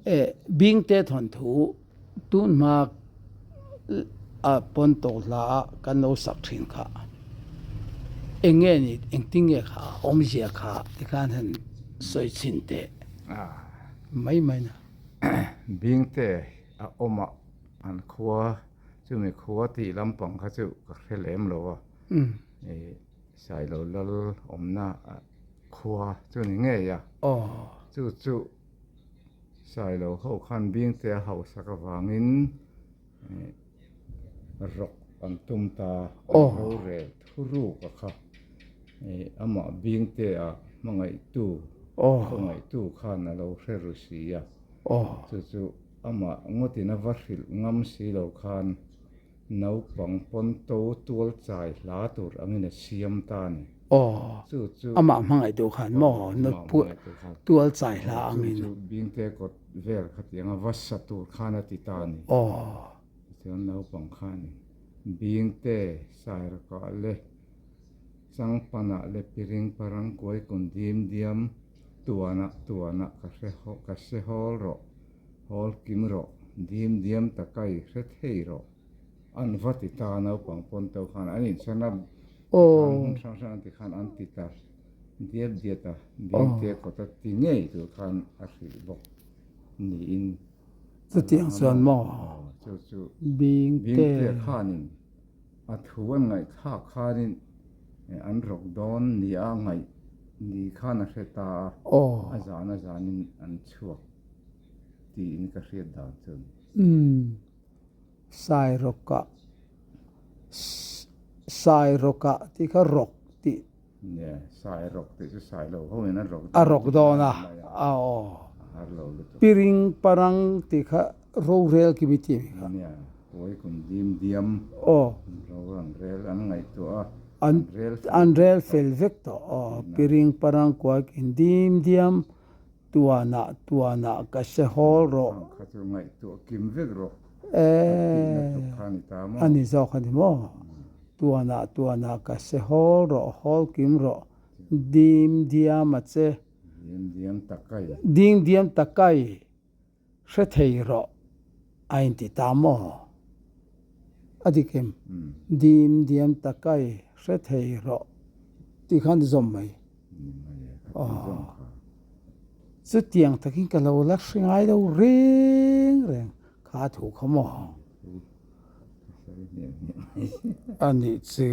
Bingte thawnthu tun hma a pawn tawh hla a kan lo sak thin kha eng nge ni engtin nge kha a awmzia kha tikhan han sawi chhin teh mai mai na. Bingte a awm a an khua chumi khua tih lampang kha chu ka hre lem lo a Sailo lal awmna khua chu ni ngei a chu chu. Sailo ho khan Bingte a hausak avangin rawk an tum ta a, rorel thuruk a kha amah Bingte a hmangaihtu khawngaihtu khan a lo hre ru si a, chu chu amah ngawtin a va hrilh ngam si lo khan Naupang pawn to tual chai hla tur angin a siam ta a ni. Aw, Chu chu. Amah hmangaih duh khan maw? Aw, amah hmangaih duh khan. Tual chai hla angin. Chu chu Bingte kawt vel khatiang a va sa tur khan a ti ta a ni. Aw. Tichuan naupang khanin Bingte Sairakah le Changpanah le Piring Parang kuai kun dim diam tuanah tuanah ka hre ka hre hawl rawh. Hawl kim rawh, dim diam taka i hre thei rawh. An va ti ta naupang pawn to khan an inchhan a, tikhan hmun hrang hrang an ti khan an ti ta diat diat a, dim te kawt a ti ngei tur khan a hrilh bawk niin a Chutiang lang a chuan maw? maw? Aw, chu chu Bing bing te. te khanin a thu an ngaihthlak khanin an rawk dawn nia ngaih ni khan a hre ta a, a zan a zanin an chhuak. tiin ka hriat dan chu a ni. Umm, Sairawkah, Sairawkah tih kha rawk tih. Nia, Sairawk tih chu Sailo ho in an rawk dawn. A rawk dawn a, a aw. A har lo lutuk. Piring parang tih kha rorel ki mi tih a mi kha. Nia, kawi kum dim diam. Aw. Ro an rel an ngaihtuah a, an rel fel. An rel fel vek tawh, aw. Piring parang kawi kum dim diam. Tuanah tuanah ka hre hawl rawh. Ang kha chu ngaihtuah kim vek rawh. Eeh a ni zawk a ni maw? Tuanah tuanah ka hre hawl rawh, hawl kim rawh. Dim diam a che. Dim diam takai. Ding diam takai hre thei rawh a inti ta maw? A dik em? Dim diam takai hre thei rawh tih khan zawm mai. Aww. Chutiang takin ka lo la hre ngai lo reng reng kha thu kha maw? A nih chu.